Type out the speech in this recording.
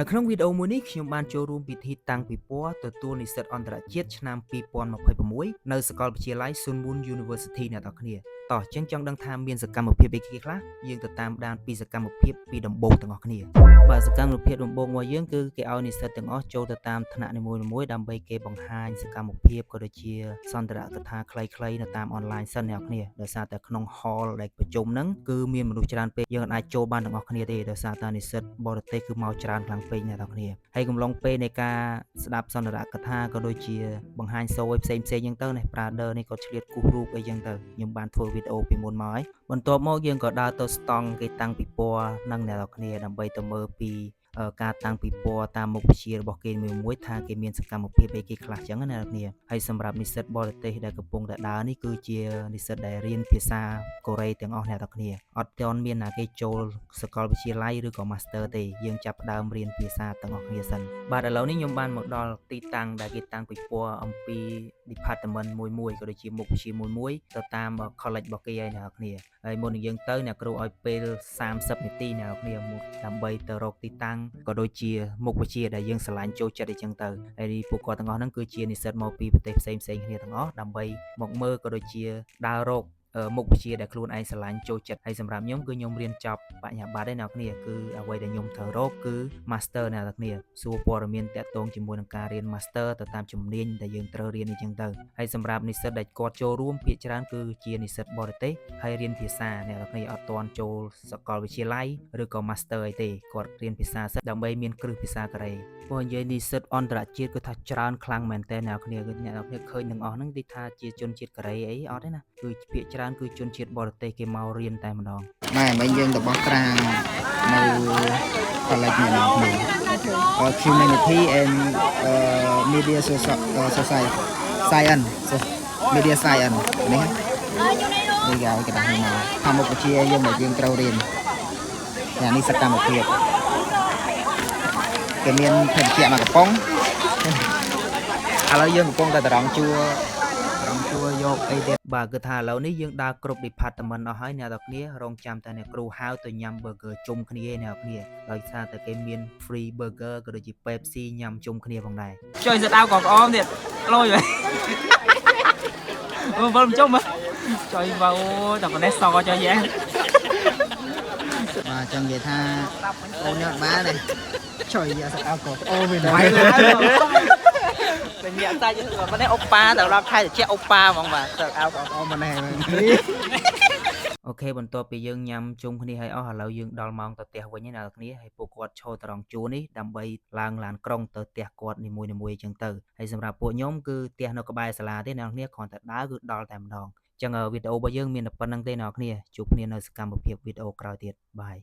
នៅក្នុងវីដេអូមួយនេះខ្ញុំបានចូលរួមពិធីតាំងពិព័រណ៍ទទួលនិស្សិតអន្តរជាតិឆ្នាំ2026នៅសាកលវិទ្យាល័យ Sunwon University អ្នកទាំងគ្នាតោះចឹងចង់ដឹងថាមានសកម្មភាពអីគេខ្លះយើងទៅតាមដានពីសកម្មភាពពីដំបូងទាំងអស់គ្នាបាទសកម្មភាពដំបូងរបស់យើងគឺគេឲ្យនិស្សិតទាំងអស់ចូលទៅតាមថ្នាក់នីមួយៗដើម្បីគេបង្ហាញសកម្មភាពក៏ដូចជាសន្ទរកថាខ្លីៗនៅតាមអនឡាញសិនអ្នកគ្នាដោយសារតែក្នុង hall ដែលប្រជុំហ្នឹងគឺមានមនុស្សច្រើនពេកយើងអាចចូលបានទាំងអស់គ្នាទេដោយសារតែនិស្សិតបរទេសគឺមកច្រើនខ្លាំងពេកអ្នកទាំងគ្នាហើយកំឡុងពេលនៃការស្ដាប់សន្ទរកថាក៏ដូចជាបង្ហាញសូអីផ្សេងផ្សេងៗចឹងទៅនេះ Brother នេះក៏ឆ្លៀតគូសរូបអីចឹងទៅខ្ញុំបានធ្វើវីដេអូពីមុនមកហើយបន្ទាប់មកយើងក៏ដើរទៅស្តង់គេតាំងពិព័រណ៍នឹងអ្នកទាំងគ្នាដើម្បីទៅមើលពីការតាំងពិព័រណ៍តាមមុខវិជ្ជារបស់គេមួយមួយថាគេមានសកម្មភាពអីគេខ្លះចឹងណាអ្នកគ្នាហើយសម្រាប់និស្សិតបរទេសដែលកំពុងតែដើរនេះគឺជានិស្សិតដែលរៀនភាសាកូរ៉េទាំងអស់អ្នកទាំងគ្នាអត់ទាន់មានណាគេចូលសាកលវិទ្យាល័យឬក៏ Master ទេយើងចាប់ផ្ដើមរៀនភាសាទាំងអស់គ្នាសិនបាទឥឡូវនេះខ្ញុំបានមកដល់ទីតាំងដែលគេតាំងពិព័រណ៍អំពី department មួយមួយក៏ដូចជាមុខវិជ្ជាមួយមួយទៅតាម college របស់គេហើយអ្នកនរគ្នាហើយមុននឹងយើងទៅអ្នកគ្រូឲ្យពេល30នាទីអ្នកនរគ្នាមកដើម្បីទៅរកទីតាំងក៏ដូចជាមុខវិជ្ជាដែលយើងស្រឡាញ់ចូលចិត្តអីចឹងទៅហើយពួកគាត់ទាំងអស់ហ្នឹងគឺជានិស្សិតមកពីប្រទេសផ្សេងផ្សេងគ្នាទាំងអស់ដើម្បីមកមើលក៏ដូចជាដើររកមុខវិជ្ជាដែលខ្លួនឯងស្រឡាញ់ចូលចិត្តហើយសម្រាប់ខ្ញុំគឺខ្ញុំរៀនចប់បញ្ញាបត្រឯអ្នកគ្នាគឺអ្វីដែលខ្ញុំត្រូវរកគឺ Master អ្នកនរគ្នាសួរព័ត៌មានតាក់ទងជាមួយនឹងការរៀន Master ទៅតាមជំនាញដែលយើងត្រូវរៀនអញ្ចឹងទៅហើយសម្រាប់និស្សិតដែលគាត់ចូលរួមភាគច្រើនគឺជានិស្សិតបរទេសហើយរៀនភាសាអ្នកនរគ្នាអត់ទាន់ចូលសាកលវិទ្យាល័យឬក៏ Master អីទេគាត់រៀនភាសាសិនដើម្បីមានគ្រឹះភាសាកូរ៉េព្រោះនិយាយនិស្សិតអន្តរជាតិគឺថាច្រើនខ្លាំងមែនតើអ្នកនរគ្នាគឺអ្នកនរគ្នាឃើញទាំងអស់ហ្នឹងទីថាជាជនជាតិកូរ៉េអីអត់ទេណាគឺភាគច្រើនគឺជនជាតិបរទេសគេមករៀនតែម្ដង ម៉ែមិញយើងទៅបោះត្រានៅ college នេះណាគ្នា Humanity and Media Society Science Media Science នេះនេះគេឲ្យក្រដាសនេះមកថាមុខវិជ្ជាយើងដែលយើងត្រូវរៀនអានេះសកម្មភាពគេមានភេសជ្ជៈមកកំប៉ុងឥឡូវយើងកំពុងតែត្រង់ជួរត្រង់ជួរយកអីទៀត បាទគឺថាឥឡូវនេះយើងដើរគ្រប់ department អស់ហើយអ្នកនរគ្នារងចាំតែអ្នកគ្រូហៅទៅញ៉ាំ burger ជុំគ្នាឯអ្នកនរគ្នាដោយសារតែគេមាន free burger ក៏ដូចជា Pepsi ញ៉ាំជុំគ្នាផងដែរ ជួយសិតអៅក៏ក្អមទៀតលយវិញវិលមិនជុំចុយបើអូតែប៉ុណ្ណេះសចុយយ៉ែ បាទចង់និយាយថាអូននេះអត់បានទេចុយយកសាច់អោកអូវិញ តែញាក់សាច់ប៉ុណ្ណេះអូប៉ាទៅដល់ខែតិចអូប៉ាហ្មងបាទទៅអៅ កអូមិនណែ OK បន្ទាប់ពីយើងញ៉ាំជុំគ្នាហើយអស់ឥឡូវយើងដល់ម៉ោងទៅផ្ទះវិញហើយអ្នកនរគ្នាហើយពួកគាត់ឈរត្រង់ជួរនេះដើម្បីឡើងឡានក្រុងទៅផ្ទះគាត់នីមួយៗអញ្ចឹងទៅហើយសម្រាប់ពួកខ្ញុំគឺផ្ទះនៅក្បែរសាលាទេអ្នកនរគ្នាគ្រាន់តែដើរគឺដល់តែម្ដងអញ្ចឹងវីដេអូរបស់យើងមានតែប៉ុណ្្នឹងទេអ្នកនរគ្នាជួបគ្នានៅសកម្មភាពវីដេអូក្រោយទៀត bye.